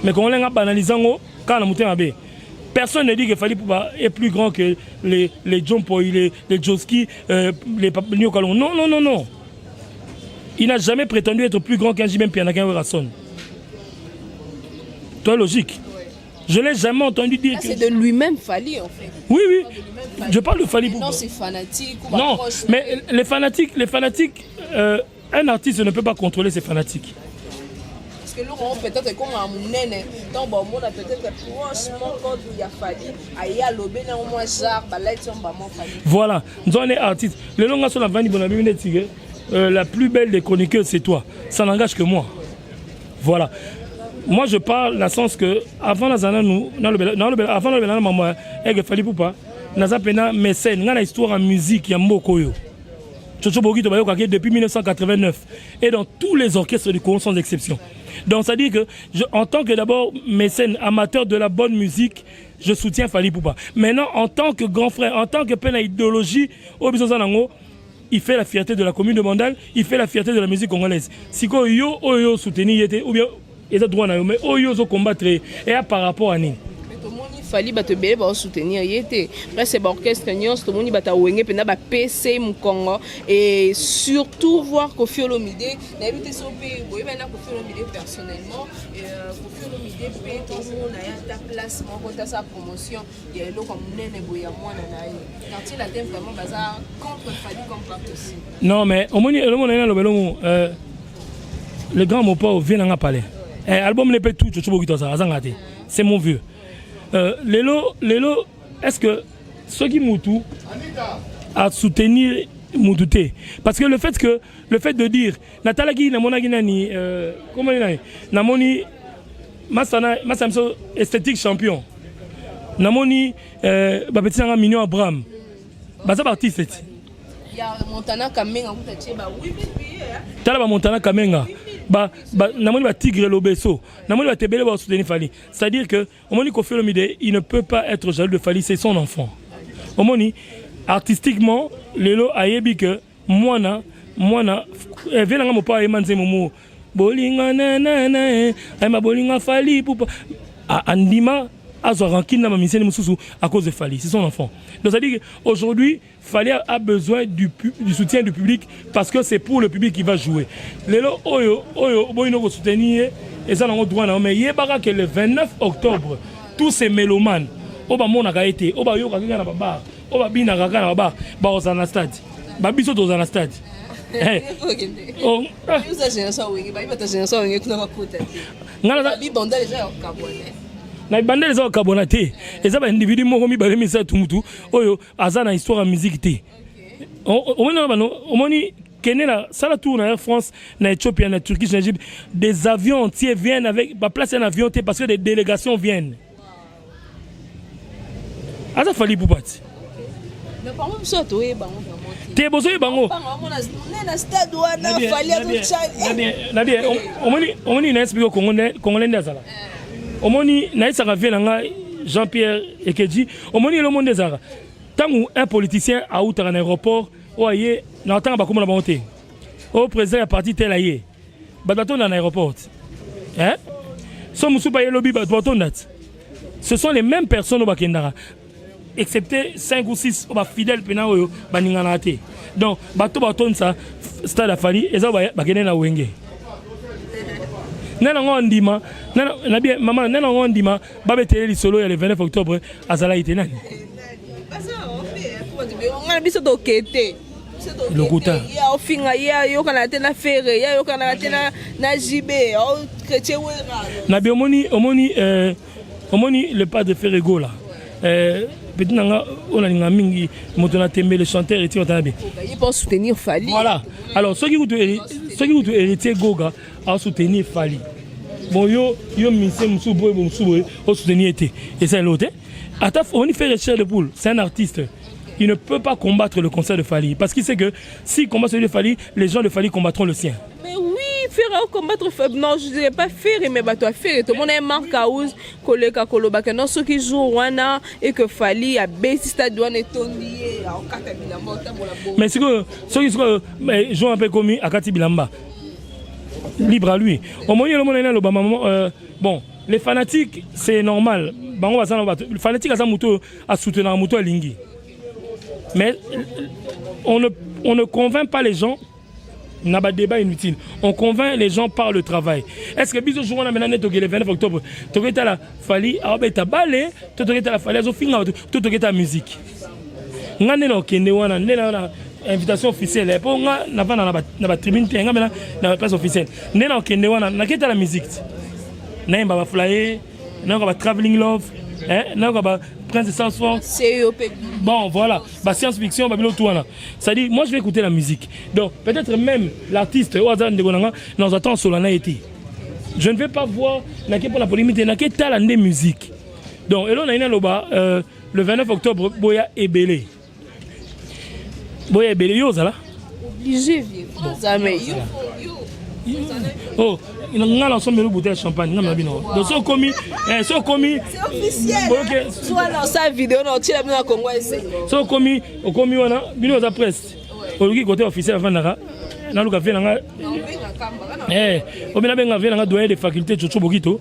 Mais congolais nga banalise yango kaka na motema mabe. Personne ne dit que Fally Ipupa est plus grand que les John Poi, les Joski, les Nyoka Longo. Non, non, non, non. Il n'a jamais prétendu être plus grand qu'un JB Mpiana, qu'un Werrason. Toi, logique. Je l'ai jamais entendu dire. C'est de lui-même Fally, en fait. Oui. Je parle de Fally Ipupa. Non, c'est fanatique. Ou non, mais les fanatiques, un artiste ne peut pas contrôler ses fanatiques. Parce que l'on peut-être comme un monene, donc bon, on a peut-être franchement quand il y a Fally, aïe à l'obé, non, moi, genre, bah là, ils sont vraiment Fally. Voilà, nous on est artiste. Le long sur la vanille, bon, la plus belle des chroniqueuses, c'est toi. Ça n'engage que moi. Voilà. Moi, je parle dans le sens que avant la zana, nous, dans le, avant le, maman, elle Fally Ipupa, naza pena mécène, nga na histoire en musique, ya mboka oyo. Chocho Bokito bayokaki depuis 1989 et dans tous les orchestres du Congo sans exception. Donc ça dit que je, en tant que d'abord mécène, amateur de la bonne musique, je soutiens Fally Ipupa. Maintenant, en tant que grand frère, en tant que peine à idéologie, nango, il fait la fierté de la commune de Bandal, il fait la fierté de la musique congolaise. Si ko yo oyo soutenir yete ou bien eza droit na yo, mais oyo zo combattre et par rapport à nini. Tomoni Fally bato ebele baosoutenir ye te, presque baorchestre nyonso tomoni bato awenge mpenza bapese mokongo et surtout voir Koffi Olomide. Nayebi te so mpe boyebani na Koffi Olomide personnellement. Koffi Olomide mpe tomona ye ata place moko tasa promotion ya eloko ya monene boye ya mwana na ye. Quartier Latin vraiment baza contre Fally comme pas possible. Non, mais omoni eloko na ye naloba elongo, le grand Mopao vient nanga palais. Eh, album ne peut tout Chocho Bokito azanga te, c'est mon vieux. Lelo lelo, est-ce que soki mutu a soutenir mutu te, parce que le fait de dire natalaki namonaki nani, comment nani, namoni masana masana biso esthétique champion, namoni bapeti nanga Mignon Abraham, baza baartiste ti. Ya Montana Kamenga kuta tie ba 8000 billets. Tala ba Montana Kamenga, ba, ba namoni ba Tigre Lobeso, namoni ba tebele ba soutenir Fally. C'est-à-dire que omoni Koffi Olomide, il ne peut pas être jaloux de Fally, c'est son enfant. Omoni artistiquement lelo ayebi que mwana mwana venanga mopa ayema nzembo mo bolinga nanana ayema bolinga Fally Ipupa, andima azwa rancune na bamiseni mosusu à cause de Fally, c'est son enfant. Donc c'est à dire que aujourd'hui Fally a besoin du soutien du public parce que c'est pour le public qu'il va jouer. Lelo oyo oyo boyino ko soutenir eza nango droit na, mais yebaka que le 29 octobre, tous ces mélomanes oyo bamonaka ye te, oyo bayokaka kaka na babar, oyo babinaka kaka na babar, bakozala na stade. Babiso tozala na stade. Eh. Oh, ah. Na bandele eza kokabwana te, eza baindividu moko mibale misato mutu oyo aza na histoire ya musique te. Omoni na bano, omoni kende na sala tour na Air France, na Éthiopie, na Turquie, na Égypte, des avions entiers viennent avec baplace un avion te parce que des délégations viennent. Aza Fally Ipupa ti. Te, bozoyeba yango. Nabi omoni na explique congolais nde azala. Omoni nayesaka vie na ngai Jean Pierre Ekeji, omoni eloko nde ezalaka ntango un politicien autaka na aéroport oyo aye na ntanga bakóma na bango te, oyo président ya parti tel aye, bato batonda na aéroport. So mosusu baye lobi, bato batonda ti. Ce sont les mêmes personnes oyo bakendaka, excepté 5 ou 6 oyo bafidèle mpena oyo baninganaka te. Donc bato batondisa stade ya Fally eza bakende na wenge. Nde nango ndima na bien mama, nde nango ndima babetele lisolo ya le 29 octobre azalaki te nani. Ngana biso tokete. Lokuta. Ye aofinga, ye ayokana te na Ferre, ye ayokanaka te na JB chrétien Wera. Na bi omoni le pas de Ferre Gola, petit nanga oyo nalinga mingi, moto na tembe, le chanteur Héritier Watanabe. Ye mpo soutenir Fally. Voilà, alors soki kutu Héritier Goga asoutenir Fally, bon, yo mise mosusu boye, mosusu boye osoutenir ye te, eza eloko te. Ata omoni Ferre chair de poule, c'est un artiste. Il ne peut pas combattre le concert de Fally parce qu'il sait que s'il combat celui de Fally, les gens de Fally combattront le sien. Mais oui, Ferre combattre, non, je dirais pas Ferre, mais bato ya Ferre, tout le monde est Marc House, koleka kolobaka non soki jour wana et que Fally abeti stade wana etondi ye akokata bilamba otambola bongo. Mais sikoyo soki sikoyo jour mpe ekomi akati bilamba, libre à lui. Omoni elomona ye naloba mama, bon, les fanatiques, c'est normal, bango baza na bato fanatique, aza moto oyo asoutenaka moto alingi, mais on ne convainc pas les gens na badébat inutile, on convainc les gens par le travail. Est ce que biso jour wana maintenant nde tokele 29 octobre, toketala Fally aobeta bale to toketala Fally azofinga bato to toketala musique? Nga nde na okende wana nde na invitation officielle mpo nga navanda na batribune te, nga mena na place officielle. Nde na okende wana naketala musique ti nayemba baflaye, nayoka ba Traveling Love, nayoka ba Prince de Southfork. Bon voilà, ba science fiction, babilo tout wana. C'est-à-dire, moi, je vais écouter la musique. Donc peut-être même l'artiste oyo aza ndeko na nga nazwa temps sola na ye te, je ne vais pas voir nake mpo na polémique te, nake tala nde musique. Donc elo na ye naloba, le 29 octobre, boya ebele, boya ebele. Yo ozala obligé, vieux, mais yo. Oh, nga nasombeli bouteille ya champagne nga na bino. Donc so okomi, so okomi Sa vidéo na otiela bino na Congo esengo. So okomi, okomi wana, bino oza presse, oluki côté officiel avandaka, naluka vieux na nga, obi nabenga vieux na nga doyen de faculté Tsotso Bokito,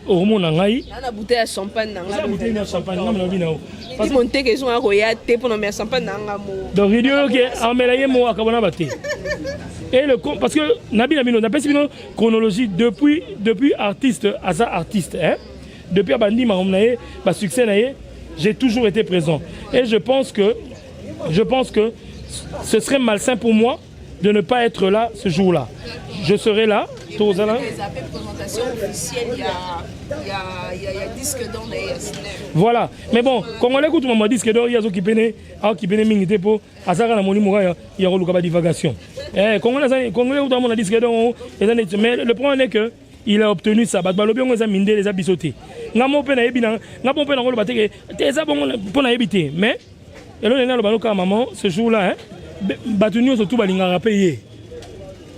okomona ngai. Na bouteille ya champagne na nga. Bouteille ya champagne nga na bino. Monteke ezonga koya te mpona mela champagne na nga mo. Donc ridi oyo ke amela ye mo akabona ba te et le parce que nabi na bino, napesi bino chronologie depuis artiste aza artiste, hein? Depuis abandi makambo na ye, basuccès na ye, j'ai toujours été présent et je pense que ce serait malsain pour moi de ne pas être là ce jour-là. Je serai là. Tozala. Présentation officielle, il y a disque d'or. Voilà. Mais bon, Congolais kutu mama disque d'or, il y a qui pene, a qui pene mingi te po azaka na molimo ya ya koluka ba divagation. Eh, Congolais kutu amona disque d'or, mais le problème est que il a obtenu ça. Bato balobi yango eza mindele, eza biso te. Nga mo mpe nayebi na nga mo mpe nakoloba te ke te eza bongo mpo nayebi te, mais eloko ndenge naloba loka maman ce jour là, hein, bato nyonso tu balingaka mpe ye.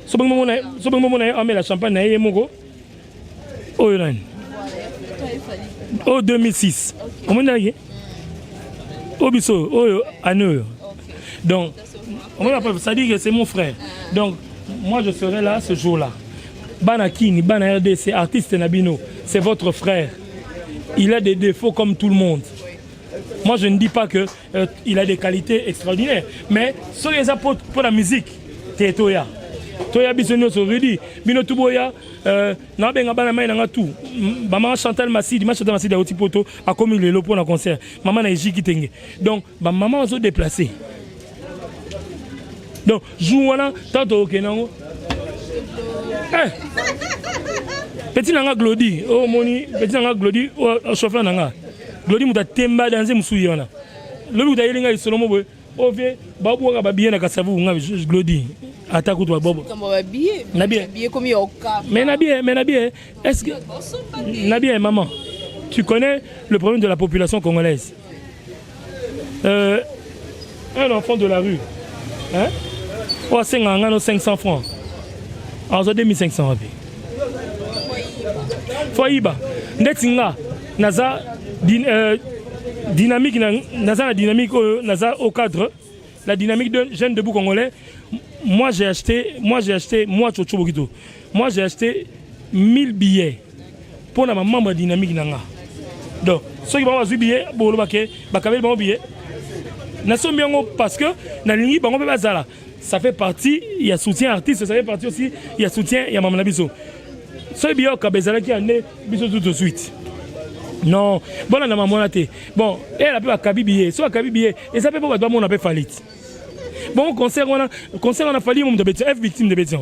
So bongi momona ye amela champagne na ye ye moko. Oyo nani? Oyo 2006, omoni oyo biso oyo année oyo. Donc omoni, c'est à dire que c'est mon frère. Donc moi, je serai là ce jour là. Bana Kini, bana RDC, artiste na bino, c'est votre frère. Il a des défauts comme tout le monde. Moi, je ne dis pas que il a des qualités extraordinaires, mais soki eza pour la musique te, toya, toya biso nyonso. Rudi, bino tu boya, nabenga bana mai nanga tu, bamama Chantal Masidi, ma Chantal Masidi auti poto, akomi lelo mpo na concert, mama na Ejiki Tenge. Donc bamama bazodéplacer. Donc jour wana ntango tokokende yango, petit na nga Glodi oyo omoni, petit na nga Glodi, chauffeur na nga Glodi, moto atemba danze mosusu ye wana lobi kuta ayeli ngai lisolo mo boye oyo vie babwaka babillet na Kasavubu. Nga Glodi ata kutu babobo. Na bien, mais na bien, est-ce que na bien, maman, tu connais le problème de la population congolaise, un enfant de la rue, hein, oyo asengaka nga no 500 francs, azwa 2500 wapi? Fo ayiba. Ndeti nga naza dynamique na, naza na dynamique oyo naza au cadre la dynamique de Jeune Debout Congolais. Moi j'ai acheté, moi Chocho Bokito, moi j'ai acheté 1000 billets pour na membre dynamique na nga. Donc soki bango bazwi billet, boloba ke bakabeli bango billet, nasombi yango parce que nalingi bango mpe bazala. Ça fait partie ya soutien artiste, ça fait partie aussi ya soutien ya mama na biso. Soki billet okaba ezalaki ya nde biso tout de suite, non, bolanda mama wana te. Bon, eyala mpe bakabi billet, so bakabi billet eza mpe mpo bato bamona mpe Fally. Bon, concert wana Fally mo moto abeti f victime de beti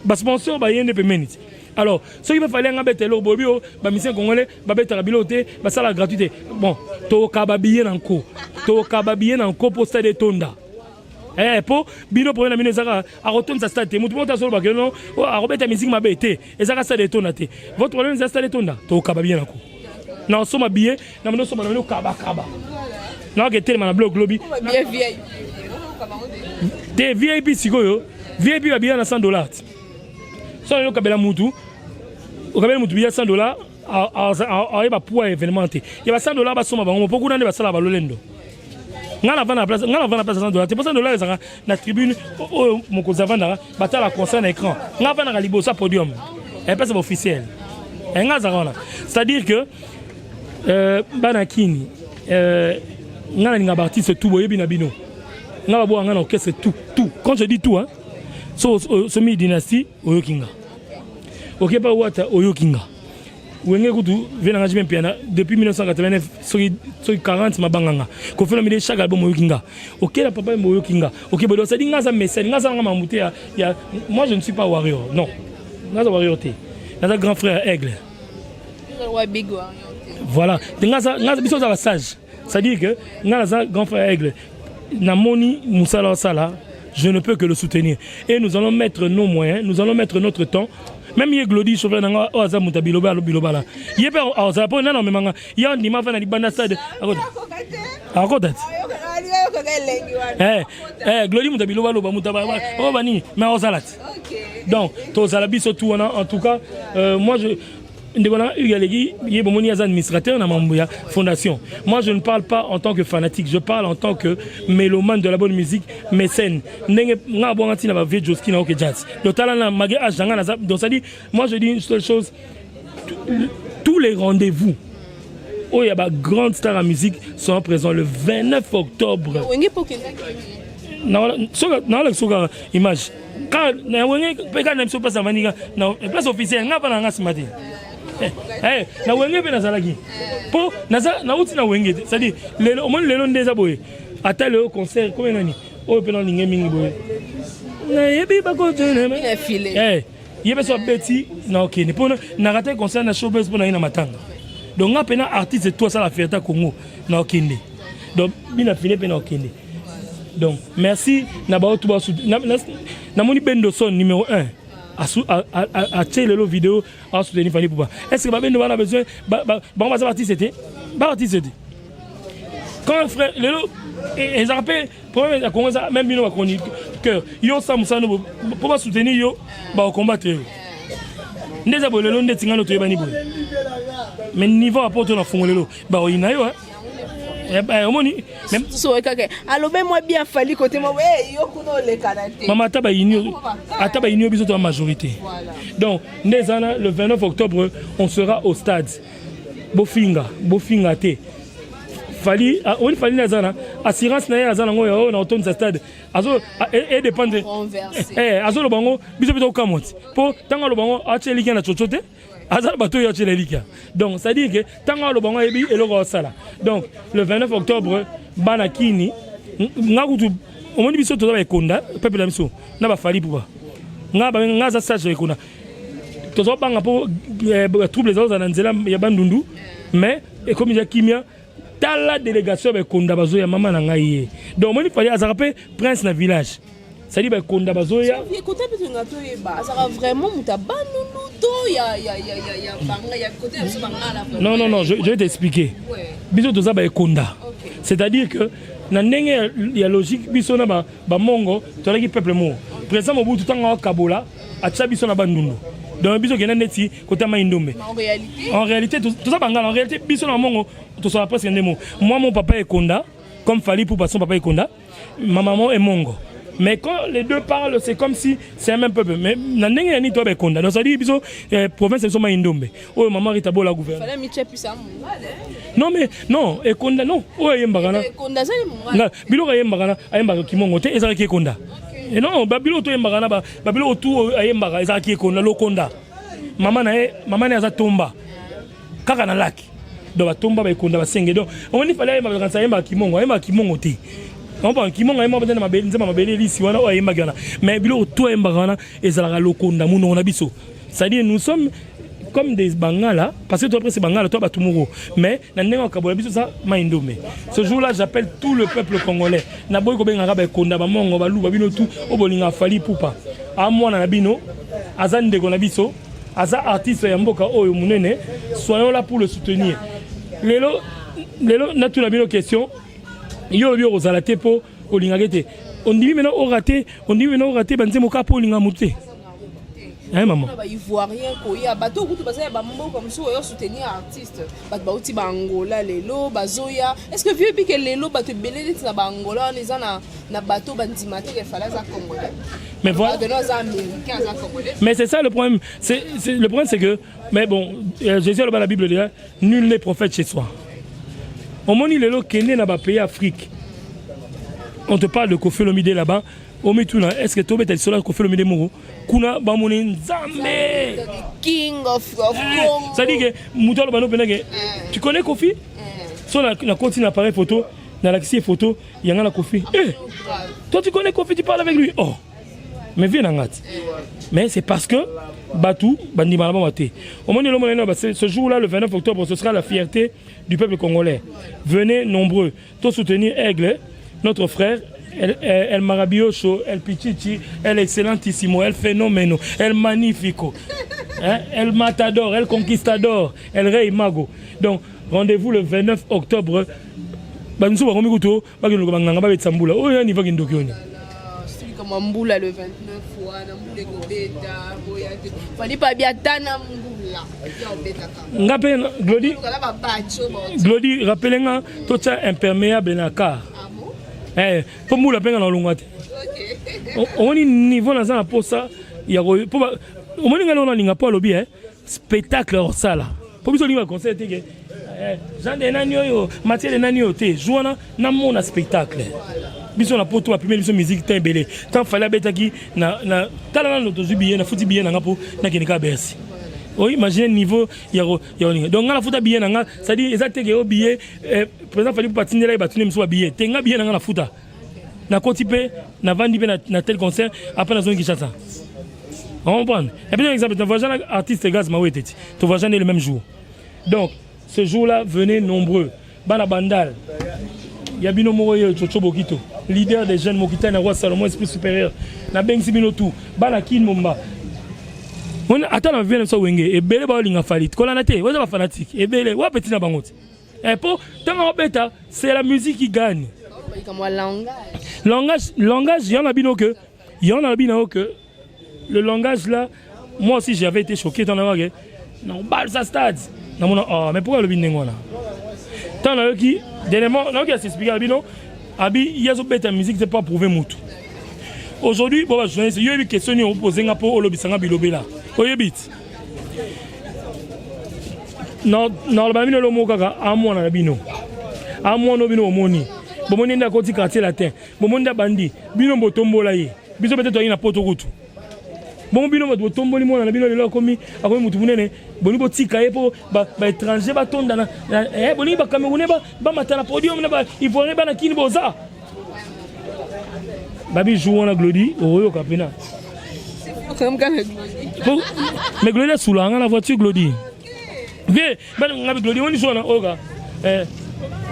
basponsor baye nde pembeni ti. Alors soki mpe Fally anga beta eloko, boyebi oyo bamusicien congolais babetaka biloko te, basalaka gratuit te. Bon, tokaba billet na nko, tokaba billet na nko mpo stade etonda. Mpo bino problème na bino ezaka akotondisa stade te. Motu moko te azoloba ke non, akobeta musique mabe te, ezaka stade etonda te. Votre problème eza stade etonda. Tokaba billet na nko, na osomba billet na bino, osomba na bino, kabakaba. Naoke telema na bloc lobi. Te VIP sikoyo, VIP babiya na 100 $. So yo kabela mutu, okabela mutu biya 100 $, ayeba poids événement te. Ya ba 100 $ basomba bango mpo kuna nde basala balolendo. Nga na vanda na place, nga na vanda na place 100 $ te, mpo 100 $ ezalaka na tribune oyo mokonzi avandaka, batala concert na écran. Nga avandaka liboso ya podium, place ba officiel. Nga azalaka wana. C'est-à-dire que bana kini, nga nalinga baartiste tout, boyebi na bino. Nga baboka nga na orchestre tout, tout. Quand je dis tout, hein, so somi dynastie oyoki nga. Okepa wata oyoki nga. Wenge kutu vie nanga JB Mpiana depuis 1989, soki 40 mabanga nga. Koffi Olomide, chaque album oyoki nga. Okela papa mbo oyoki nga. Ok, bodo ça dit nga za mécène, nga za nga mamute ya moi je ne suis pas warrior. Non. Nga za warrior te. Nga grand frère Aigle. Voilà. Nga za nga biso za sage. C'est-à-dire que nga za grand frère Aigle. Namoni musala sala, je ne peux que le soutenir. Et nous allons mettre nos moyens, nous allons mettre notre temps. Même ye Glody, chauffeur nanga oyo aza moto ya biloba, alo biloba la. Ye mpe azala mpo nana omemanga ye andima afa na libanda stade akota ti. Glody moto ya biloba aloba moto oyo banini, mais ozala ti. Donc tozala biso tu wana. En tout cas, moi je ndeko na Hugues aleki ye, bomoni aza administrateur na mambo ya fondation. Moi, je ne parle pas en tant que fanatique, je parle en tant que mélomane de la bonne musique, mécène. Ndenge nga abwanga ntina ba vieux Joski na OK Jazz, donc tala na mage âge na nga naza. Donc ça dit, moi je dis une seule chose: tous les rendez-vous oyo ya bagrande star ya musique sont présents le 29 octobre. Naolakisa soka image kaka na Wenge mpe kaka na biso place avandika na place officielle. Nga mpa na nga nsima te na Wenge mpe nazalaki mpo nauti na Wenge te. C'est-à-dire lelo omoni, lelo nde eza boye, ata lelo concert komi nani oyo mpe naolinge mingi boye, nayebi bakotene ye mpe so abeti na okende mpo naka te concert na showbase mpo na ye na matanga. Donc nga mpena artiste to asala fierté Congo na okende. Donc bina file mpe na okende. Donc merci na bao tu namoni Bendoson numéro 1 atie lelo vidéo asoutenir Fally Ipupa. Est ce que babendo bana besoin bango baza baartiste te? Baartiste te. Quand frère lelo ezalaka mpe problème ya Congo, eza même bino bachroniqueur, yo osala mosala mpo basoutenir yo, bakocombattre yo. Nde eza boye lelo, nde tingano toyebani boye, mais niveau ya poto na fungo lelo bakoyina yo omoni. Kaka alobe mwa bien Fally kote mo yo kuna olekana te. Mama, ata bayini, ata bayini yo, biso toya majorité. Donc nde eza na le 29 octobre, on sera au stade. Bofinga, bofinga te, Fally oni Fally nde aza na assurance na ye, aza nango oyo na otondisa stade, azo edépendre. Azoloba yango, biso mpe tokamwa ti mpo ntango aloba yango, atia elikia na tsotso te, aza na bato oyo atiela elikia. Donc c'est à dire que ntango aloba yango, ayebi eloko asala. Donc le 29 octobre, bana kini, nga kutu omoni biso toza baekonda, peuple na biso na baFally Ipupa. Nga aza sage ya ekonda, tozobanga mpo trouble ezazala na nzela ya Bandundu, mais ekomi ya kimia. Tala délégation ya baekonda bazoya, mama na ngai ye. Donc omoni Fally azalaka mpe prince na village, c'est-à-dire baekonda bazoya. Kota mpe tolinga toyeba, azalaka vraiment moto abandundu to ya banga ya kote ya biso bangala? Non, non, non, je vais t'expliquer. Biso toza baekonda, c'est-à-dire que na ndenge ya logique, biso na bamongo tozalaki peuple moko. Président Mobutu, ntango akabola, atia biso na Bandundu. Donc biso okenda neti kota mai Ndombe. En réalité toza bangala. En réalité biso na mongo tosala presque nde mo. Moi, mon papa est konda comme Fally pour son papa est konda, ma maman est mongo, mais quand les deux parlent, c'est comme si c'est un même peuple. Mais na ndenge ya nini, toza baekonda. Donc ça dit biso province biso mai Ndombe oyo mama Rita Bola gouverne. Non, mais non, ekonda non, oyo ayembaka na biloko ayembaka na ayembaka kimongo te, ezalaki ekonda. Et non, babiloko toyembaka na babiloko tu oyo ayembaka ezalaki ekonda, lokonda. Mama na ye, mama na ye aza tomba kaka na laki. Donc batomba, baekonda, basenge. Donc omoni Fally ayembaka, kanisa ayembaka kimongo, ayembaka kimongo te. Comprends? Kimongo ayembaka nde na mabele, nzemba mabele elisi wana oyo ayembaki wana, mais biloko tu ayembaka wana ezalaka lokonda, monoko na biso. C'est-à-dire nous sommes comme des bangala, parce que toi après c'est bangala, toi bato moko, mais na ndenge okabola biso ça mai Ndombe. Ce jour-là, j'appelle tout le peuple congolais. Naboyi kobengaka baekonda, bamongo, baluba, bino tu oyo bolinga Fally Ipupa, amwana na bino, aza ndeko na biso, aza artiste ya mboka oyo monene. Soyons là pour le soutenir. Lelo lelo natuna bino question. Yo olobi okozala te mpo olingaka te. Ondimi maintenant orater, ondimi maintenant orater banzembo kaka mpo olinga motu te. Hein, maman? Ba Ivoirien koya bato kutu baza ya bamboka mosusu oyo soutenir artiste, bato bauti ba Angola lelo bazoya. Est ce que vieux bike lelo bato ebele neti na ba Angola wana eza na bato bandima te ke Fally aza Congolais? Mais voilà. Aza Américain, aza Congolais. Mais c'est ça le problème. C'est le problème, c'est que, mais bon, Jésus aloba la Bible déjà, nul n'est prophète chez soi. Omoni lelo kende na ba pays Afrique. On te parle de Koffi Olomide là-bas. Omituna, est-ce que tobeta lisolo ya Koffi Olomide moko kuna bamoni Nzambe? King of Congo. C'est-à-dire que moto aloba no mpena ke tu connais Koffi? So na koti na appareil photo, nalakisi ye photo yanga na Koffi. Eh, toi tu connais Koffi, tu parles avec lui? Oh, mais viens na ngati. Mais c'est parce que batu bandima na bango te. Omoni eloko monene, ce jour-là, le 29 octobre, ce sera la fierté du peuple congolais. Venez nombreux to soutenir Aigle, notre frère, El Maravilloso, El Pichichi, El Excellentissimo, El Fenomeno, El Magnifico, hein, El Matador, El Conquistador, El Rey Mago. Donc rendez-vous le 29 octobre. Banusu bakomi kutu bakende banganga babetisa mbula oyo ya niveau kindoki oyo. Kama mbula le 29 wana, mbula ekobeta boya te. Fally pa bia tana mbula ya obetaka. Nga mpe Glody, Glody, rappele nga totya imperméable na car. Eh, mpo mbula mpe nga na olongwa te. Omoni niveau naza na posa ya po omoni nga lelo nalinga mpo alobi eh, spectacle osala mpo biso olingi baconseil te ke Jean de nani oyo, Mathieu de nani oyo te. Jour wana namona spectacle. Biso na poto bapimeli biso musique temps ebele. Tant Fally abetaki na tala nano tozwi billet, nafuti billet na nga mpo nakende kaka Bercy. Oyo imagine niveau ya kolinga. Donc nga nafuta billet na nga, c'est-à-dire eza te ke oyo billet président Fally mpo atindela ye bato nde mosusu babillet te. Nga billet na nga nafuta, nakoti mpe navandi mpe na tel concert, après nazongi Kinshasa. On comprend? Et puis, exemple, tu voyage artiste Gaz Mawete, tu voyages le même jour. Donc, ce jour-là, venez nombreux. Bana Bandal, Yabino Moroye, Chocho Bokito, leader des jeunes Mokita, roi Salomon, esprit supérieur. Na bengisi bino tout. Bana Kin Momba. On attend la vie na wenge, ebele ba linga Fally. Kolana te, oza ba fanatique. Ebele, wa petit na bango. Et pour tant beta, c'est la musique qui gagne. Langage. Langage, langage, il y en a bino que, il y en a bino que le langage là, moi aussi j'avais été choqué dans la non, balle ça stade. Non, non, oh, mais pourquoi le bino wana? Tant na ki dernièrement, na ki s'expliquer bino, abi yazo beta musique c'est pas prouver mutu. Aujourd'hui, bon ba journaliste, yo yebi question ni opposer nga po olobisanga bilobela. Oyebi. Non, non, ba bino lo moko kaka amwana na bino. Amwana bino omoni. Bomoni nde akoti Quartier Latin. Bomoni nde bandi. Bino botombola ye. Biso peut-être toyaki na poto kutu. Bongo bino bato botomboli mwana na bino lelo akomi akomi mutu munene, boni botika ye mpo baétranger batonda na bolingi bacamerounais bamata na podium na baivoirien bana kini boza babi jour wana Glody oyoka mpena. Mais Glody asulaka nga na voiture. Glody vie ngabi Glody oni jour wana oyoka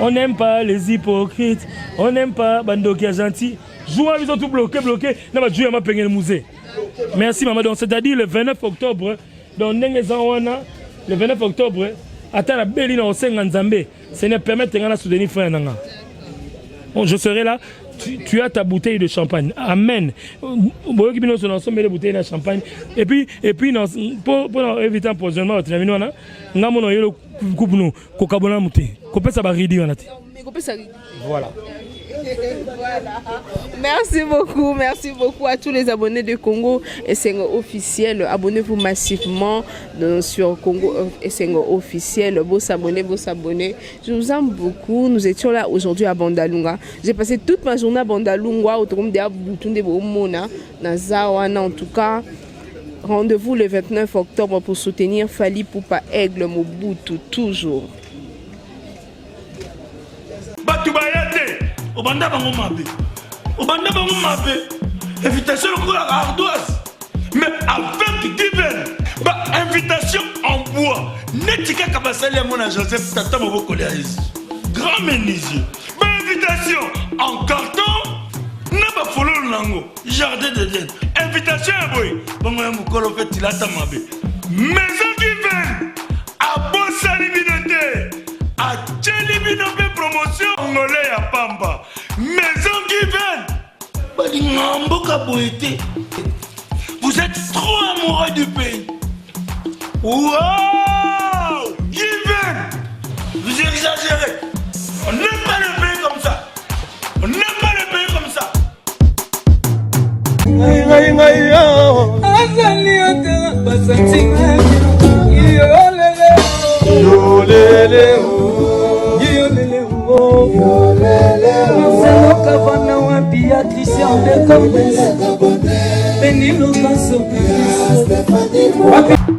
on n'aime pas les hypocrites, on n'aime pas bandoki ya gentil. Jour wana biso tout bloqué bloqué na bajou ya mapengele musée. Merci maman. Donc c'est-à-dire le 29 octobre, donc ndenge eza wana, le 29 octobre, ata na beli na osenga Nzambe Seigneur permettre nga na soutenir frère nanga. Bon, je serai là. Tu as ta bouteille de champagne. Amen. Boyoki bino so na sombele bouteille na champagne. Et puis pour éviter empoisonnement bato na bino wana, nga mono yelo coupe no kokabona mute. Kopesa ba ridi wana te. Voilà. Voilà. Merci beaucoup, merci beaucoup à tous les abonnés de Congo Essengo officiel. Abonnez-vous massivement sur Congo Essengo officiel. Beau s'abonner, beau s'abonner. Je vous aime beaucoup. Nous étions là aujourd'hui à Bandalunga. J'ai passé toute ma journée à Bandalungwa, au de Butunde Mona, Nazawana en tout cas. Rendez-vous le 29 octobre pour soutenir Fally Ipupa Aigle Mobutu toujours. Bato baya te, obanda bango mabe, obanda bango mabe. Invitation lokola ardoise, mais avec divin ba invitation en bois neti kaka basali yango na Joseph tata mobokoli ya Yesu, grand menuisier. Ba invitation en carton na bafololo nango jardin d'Eden. Invitation ya boye bongo ya mokolo mpe tilata mabe. Maison Given abosani bino te, atieli bino mpe promotion ngole ya pamba. Balingaka mboka boye te. Vous êtes trop amoureux du pays. Wow! Given! Vous exagérez. On n'aime pas le pays comme ça. On n'aime pas le pays comme ça. Ngai ngai ngai yo azali ata basantima yolele yolele yolele Marcelo Cavana wapi ya Christian de Cordes Benilo Kaso wapi.